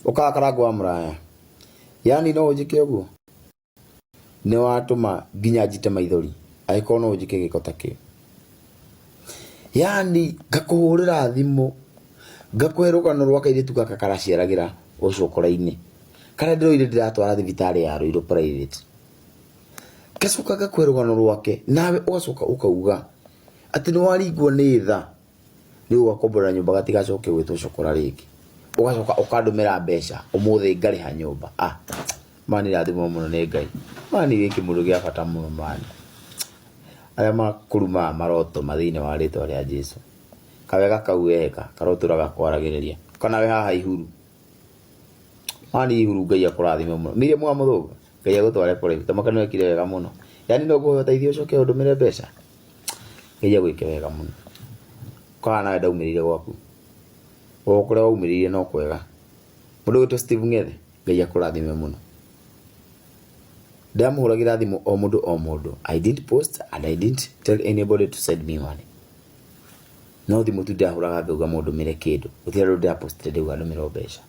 Ũkaga Karangũ wa Mũraya. Yaani no ũnjĩke ũguo? Nĩ watũma nginya njite maithori angĩkorwo no ũnjĩke gĩko ta kĩu. Yaani ngakũhũrĩra thimũ, ngakũhe rũgano rwa kairĩtu gaka karaciaragĩra ũcũkũra-inĩ, karĩa ndĩroire ndĩratwara thibitarĩ ya Ruiru private. Ngacoka ngakũhe rũgano rwake, nawe ũgacoka ũkauga atĩ nĩ waringwo nĩ tha. Rĩu ũgakomborera nyũmba gatigacoke gwĩtwo cokora rĩngĩ. Ũgacoka ũkandũmĩra mbeca ũmũthĩ ngarĩha nyũmba. Ah, mani rathimwo mũno nĩ Ngai. Mani wĩ kĩmũndũ gĩa bata mũno mani. Arĩa makũrumaga marotũma thĩinĩ wa rĩtwa rĩa Jesu. Kawega kau weka karotũra gakwaragĩrĩria. Kana we haha ihuru. Mani ihuru Ngai akũrathime mũno. Miriam wa Mũthũngũ, Ngai agũtware kũraihu. Tamaka nĩ wekire wega mũno. Yaani no ngũhe ũteithio ũcoke ũndũmĩre mbeca. Ngai agwĩke wega mũno. Kana nawe ndaumĩrĩire gwaku. O kũrĩa waumĩrĩire no kwega. Mũndũ ũgwĩtwo Steve Ng'ethe, Ngai akũrathime mũno. Ndamũhũragĩra thimũ o mũndũ o mũndũ. I didn't post and I didn't tell anybody to send me money. No thimũ tu ndahũraga ngauga mũndũmĩre kĩndũ. Gũtirĩ andũ ndĩrapostire ndauga ndũmĩrwo mbeca.